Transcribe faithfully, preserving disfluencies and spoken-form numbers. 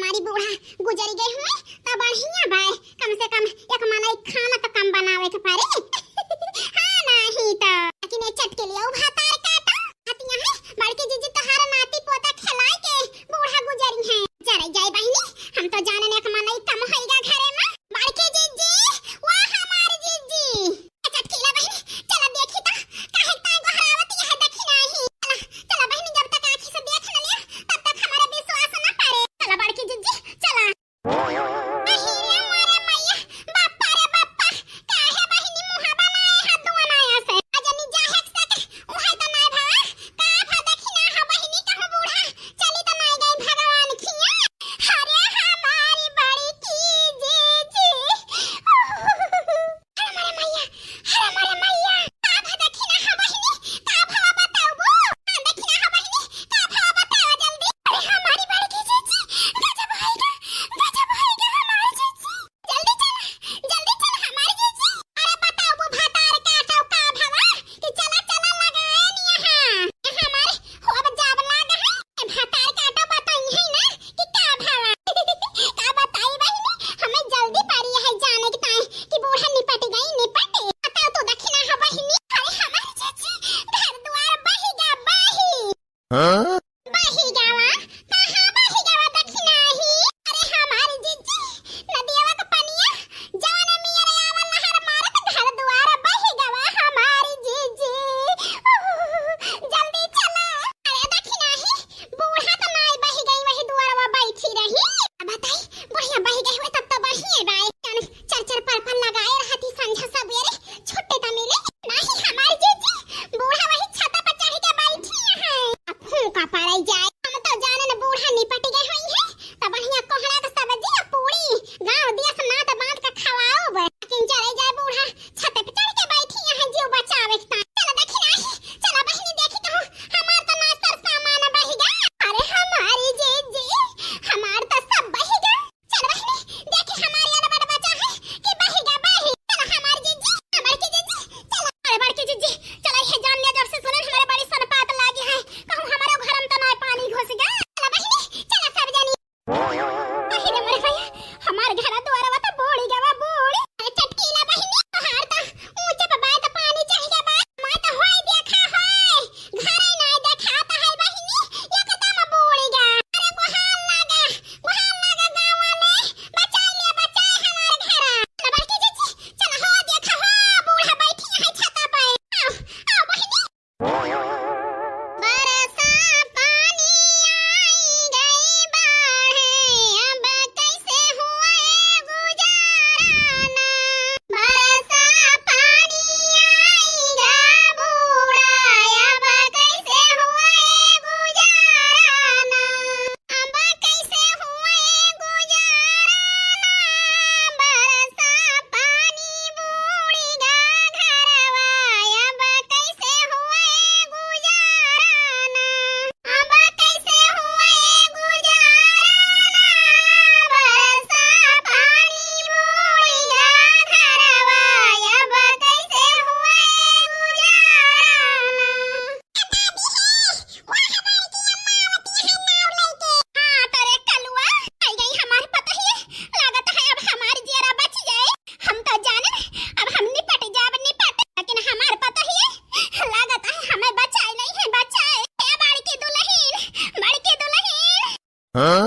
हमारी बूढ़ा गुजरी गई हुए तो बढ़िया बाय, कम से कम एक मनई खाना तो कम बनावे के पड़े। हाँ, नहीं तो। लेकिन ये चटकेलिया उ भातार काटा, हतिया है, बड़की जीजी तोहार नाती पोता खिलाए के बूढ़ा गुजरी है। जरे जाए बहिनी, हम तो जाने एक मनई कम होइगा घरे में। बड़की जीजी, वाह हमारी जीजी। चटकीला बहिनी, चला देखी त, काहे ताय गोहरावत यह दखिना ही। चला, चला बहिनी, जब तक आँखी से देख न लिया, तब तक हमारा विश्वास न पड़े। चला बड़की जीजी, चला। अहिरे मोरे मैया, बाप्पा रे बाप्पा, काहे बहिनी मुँह बनाए हाथ दुआ नाया से? अजनी जाहेक से के, उहे त नाय भवा, का भा दखिना हा बहिनी कहूँ बूढ़ा, चली त नाय गई भगवान खिया। अरे हमारी बड़की जीजी। अरे मोरे मैया, अरे मोरे मैया, का भा दखिना हा बहिनी, का भवा बताउबू? हाँ, दखिना हा बहिनी, का भवा बतावा जल्दी। अरे हमारी बड़की जीजी, गजब होइगा, गजब होइगा हमारी जीजी। जल्दी चला, जल्दी चला हमारी जीजी। अरे बताउबू भातार काटा का भवा, कि चला, चला लगाए निया हाँ। हमारे हो अब जाब लाग है, ए भातार काटा बताई है ना, कि का भवा। का बताई बहिनी, हमें जल्दी पड़ी है जाने के ताई कि बूढ़ा निपट गई, निपट। बताओ तो दखिना हा बहिनी। अरे हमारी चाची, घर द्वार बहिगा, बही। हाँ? बहिगावा, कहाँ बहिगावा दखिना ही? अरे हमारी जीजी, नदियावा का पनिया, जवन मियर आवा लहर मारत घर द्वार बहिगावा हमारी जीजी। जल्दी चला। अरे दखिना ही, बूढ़ा तो नाय बहिगई, वही दुआरवा बैठी रही। अब बताई, बुढ़िया बहिगई हुए तब तो बढ़िया बाय। चल, चर चर पर पर लगाए रहती संझा सबेरे, छुट्टी तो मिले। नाही हमार जीजी, बूढ़ा वही छता पर चढ़ के बैठी है। अब फूंका पड़े जाए। हम तो जाने न बूढ़ा निपट गए हुई है, तो बढ़िया कोहड़ा का सब्जी और पूरी, गाँव दिया से नात बांध के खवाओ बे। लेकिन चले जाए बूढ़ा, छते पे चढ़ के बैठी यहाँ जीव बचावे के ताई। चला दखिना ही, चला बहिनी देखी कहूँ, हमार तो नास्तर सामान बहिगा। अरे हमारी जीजी, हमार तो सब बहिगा। चल बहिनी, देखी हमार यार बड़ बचा है कि बहिगा बही। चला हमार जीजी, हमार की जीजी, चला। अरे बड़की जीजी, चला ये जान लिया जब से सुने हमारे बड़ी सनपात लागी है। कहूँ हमारे घर में तो ना पानी घुस गया। चला बहिनी, चला सब जानी। अरे मोरे भैया, हमार घर दुआरवा तो बूढ़ी गवा बूढ़ी। अरे चटकीला बहिनी, तोहार तो ऊंचे पे बाय तो पानी चढ़ गया बा। मैं तो होई देखा होई, घर ही नहीं देखाता है बहिनी, एकदम बूढ़ी गा। अरे गोहार लागा, गोहार लागा गाँव वाले, बचाई ले बचाई हमार घर। चला बड़की जीजी, चला हो देखा हो, बूढ़ा बैठी है छता पे। आओ, आओ बहिनी। बरसा पानी आई गई बाढ़े, अब कैसे हुए गुजाराना। बरसा पानी आई गा बूढ़ा, अब कैसे हुए गुजाराना। अब कैसे हुए गुजाराना, बरसा पानी बूढ़ी गा घरवा, अब कैसे हुए गुजाराना, अब कैसे हुए गुजाराना, बरसा पानी बूढ़ी गा घरवा, अब कैसे हुए गुजाराना। हाँ, तोरे कलुआ, आई गई हमार पतोहिया। लागत है अब हमार जियरा बच जाए। हम तो जाने न, अब हम निपट जाब निपट, लेकिन हमार पतोहिया लागत है हमें बचाए नहीं है, बचाए। ए बड़की दुलहिन, बड़की दुलहिन। हाँ?